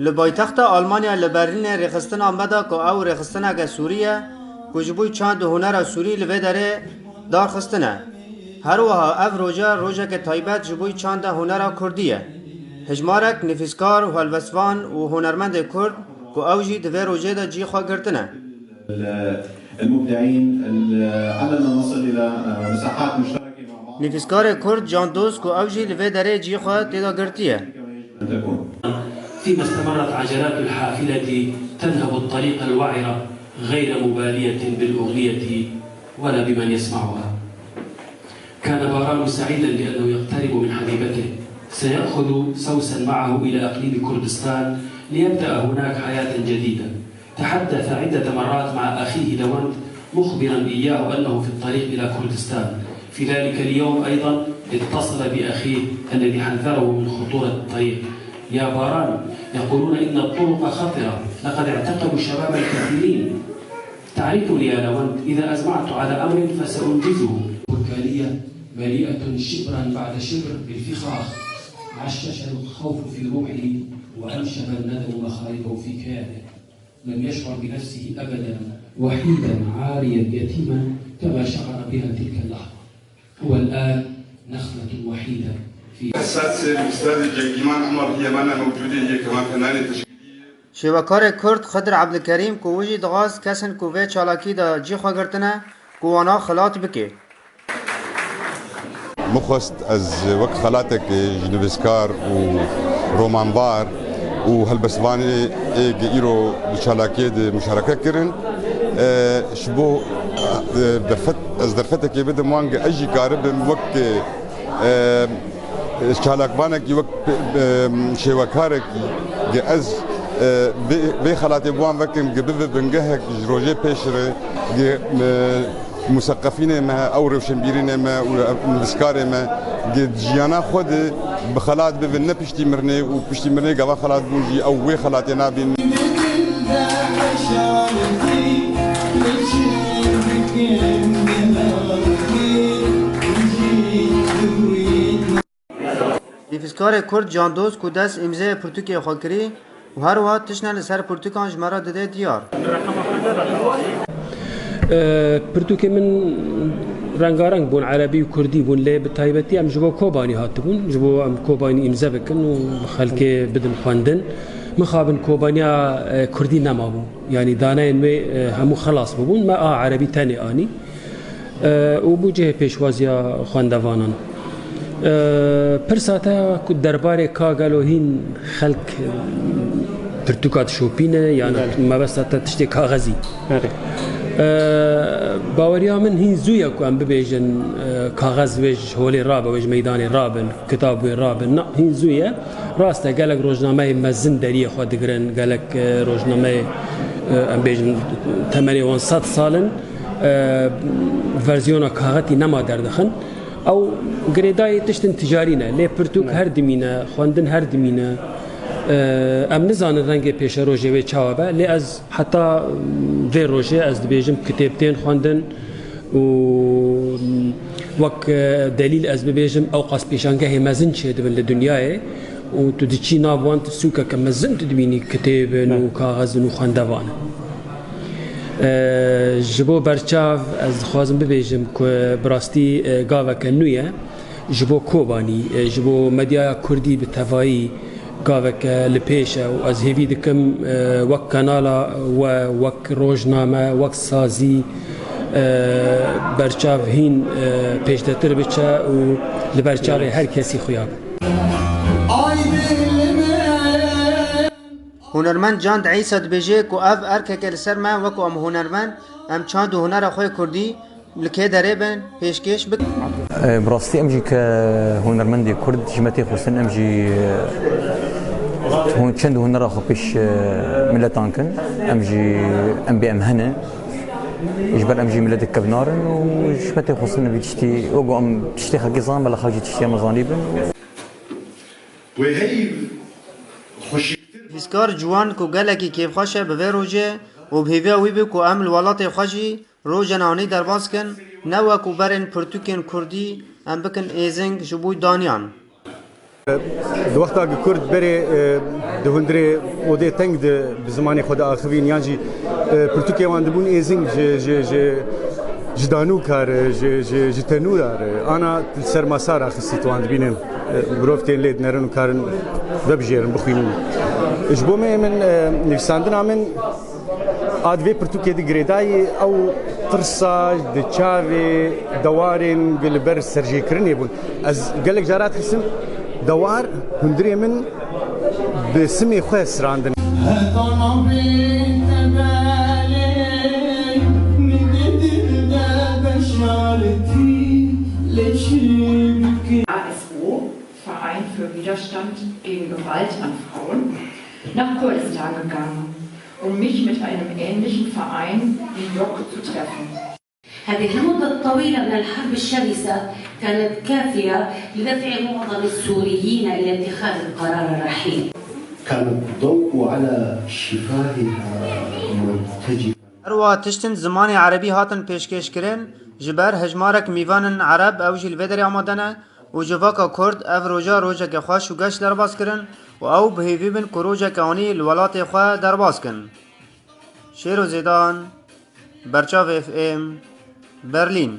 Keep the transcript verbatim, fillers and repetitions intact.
Li paytexta Almanya li Berlînê rêxistina me da ku ew rêxistineke Sûrî ye ku ji bo çand û hunera Sûrî li vê derê darxistine. Her wiha ev roje rojeke taybet ji bo çanda hunera Kurdî ye. Hejmarek nivîskar û helbestvan û hunermendê Kurd ku ew jî di vê rojê de cî xwe girtine. المبدعين، لعلنا نصل إلى مساحات مشتركة مع بعض. Nivîskarê Kurd Can Dost ku ew jî li vê derê cî xwe tê de girtiye. فيما استمرت عجلات الحافلة تنهب الطريق الوعرة غير مبالية بالأغنية ولا بمن يسمعها. كان باران سعيدا لأنه يقترب من حبيبته، سيأخذ سوسن معه إلى أقليم كردستان ليبدأ هناك حياة جديدة. تحدث عدة مرات مع أخيه لوند مخبرا إياه أنه في الطريق إلى كردستان. في ذلك اليوم أيضا اتصل بأخيه الذي حذره من خطورة الطريق. يا باران، يقولون إن الطرق خطرة، لقد اعتقلوا شبابا كثيرين. تعرفني يا لوند، إذا أزمعت على أمر فسأنجزه. بركانية مليئة شبرا بعد شبر بالفخاخ، عشش الخوف في روحي وأنشب الندم مخاربه في كياني. لم يشعر بنفسه أبدا وحيدا عاريا يتيما كما شعر بها تلك اللحظة. هو الآن نخلة وحيدة في السادسة الأستاذ جنجمان عمر هي معنا موجودة، هي كمان فنانة تشكيلية. Şêwekarê Kurd Xidir Ebdilkerîm ku wijî dixwast kesên ku vê çalakî de cî xwe girtine ku wana xelat bike. Min xwest ez wek xelatekê ji nivîskar û romanvar û helbestvanê ê ge îro di çalakiyê de muşareke kirin, e, ji bo, e, derfet, ez derfetekê bidim wan ge ez jî karibim wek, e, çalakvanekî, wek, e, şêwekarekî ge ez, e, vê, vê xelatê bi wan vekim ge bibe bingehek ji rojê pêş re ge, e, museqefînê me, ew rewşenbîrînê me û ev nivîskarê me, gi jiyana xwe de bi xelat bibin, ne piştî mirinê û piştî mirinê gava xelat bûn jî ew wê xelatê nabîn. Nivîskarê Kurd Can Dost ku dest îmzeyê pirtûkê xwe kirî û her wiha tiştine li ser pirtûkan ji me re dide diyar. E, pirtûkê min rengareng bûn, erebî û kurdî bûn, lê bi taybetî em ji bo Kobanî hatibûn, ji bo em Kobanî îmze bikin û xelkê bidin xwendin. Mixabin Kobaniya, e, kurdî nemabû. Yanî daneyên wê, e, hemû xelas bûbûn. Me a erebî tenê anî. E, û bû cihê pêşwaziya xwendevanan. E, pirsa te ku derbarê ka gelo hîn xelk, e, pirtûka dişopîne, yan Belê. Mebesta te tiştê kaxezî? Belê. E, baweriya min hîn zû ye ku em bibêjin, e, kaxez wê ji holê rabe, wê ji meydanê rabin, kitab wê rabin. Na, hîn zû ye. Rast e, gelek rojnameyê mezin deriyê xwe digirin, gelek, e, rojnameyê, e, em bêjin temenê wan sed sal in. E, verzyona kaxetî nema derdixin. Ew girêdayî tiştin ticarî ne. Lê pirtûk Ne. her dimîne, xwendin her dimîne. E, em nizanin rengê pêşerojê wê çawa be. Lê ez heta, mm, vê rojê ez dibêjim kitêb tên xwendin û, mm, wek, e, delîl ez bibêjim, ew qas pêşangehê mezin çêdibin li dinyayê. Û tu diçî nav wan, tu sûkeke mezin tu dibînî kitêbin û Ne. kaxezin û xwendevan in. E, ji bo berçav ez dixwazim bibêjim ku bi rastî, e, gaveke nû ye ji bo Kobanî, e, ji bo medyaya kurdî bi tevayî gaveke li pêş e û ez hêvî dikim, e, wek kanala we, wek rojname, wek sazî, e, berçav hîn, e, pêşdetir biçe û li ber çavê her kesî xuya be. Hunermend Can Îsa dibêje ku ev erkeke li ser me wek em hunermend, em çand û hunera xwe kurdî li kê derê bin pêşkêş bikin. E, bi rastî em jî ke hunermendê kurd ji me tê xwestin, em jî, e, hûn çend hunera xwe pêş, e, miletan kin. Em jî, em bê em hene. Ji ber em jî miletek kevnar in û ji me tê xwestin vî tiştî, wek em tiştê xelkê zan, bela xelk jî tiştê me zanî bin. Wê heyv xweşîktir. Nivîskar ciwan ku gelekî kêfxweş e bi vê rojê û bi hêviya wî bû ku em li welatê xwe jî roje nanî derbas kin, ne wek ku berên pirtûkên kurdî em bikin êzing ji bo daniyan. Di wexta ku Kurd berê, e, di hundirê odê teng de bi zimanê xwe diaxivîn, yan jî, e, pirtûkê wan dibûn êzing ji, ji, ji, ji danûka re, ji, ji, ji tenûra re, ana li ser masa raxistî tu wan dibînin. E, mirov tên lê dinerin û karin vebijêrin, bixwînin. Ji bo me min, e, nivîsandina min a di vê pirtûkê de girêdayî ew tirsa di çavê dewarên ku li ber serjêkirinê bûn. Ez gelek cara dixistim, dewar hundirê min bi simê xwe strandin. Heta navê te belê min di dil de beşartî lê çi bike. A S O, Verein für Widerstand gegen Gewalt an Frauen, nach Kurdistan gegangen, um mich mit einem ähnlichen Verein wie Yok zu treffen. هذه المدة الطويلة من الحرب الشرسة كانت كافية لدفع معظم السوريين إلى اتخاذ القرار الرحيل. كان الضوء على شفاهها مرتجفا. Her wiha tiştin zimanê erebî hatin pêşkêşkirin ji ber hejmarek mîvanên ereb ew jî li vê derê amade ne û civaka kurd ev roja rojeke xweş û geş derbas kirin û ew bi hêvî bin ku rojeke anî li welatê xwe derbas kin. Şêro Zêdan, Berçav F M, Berlîn.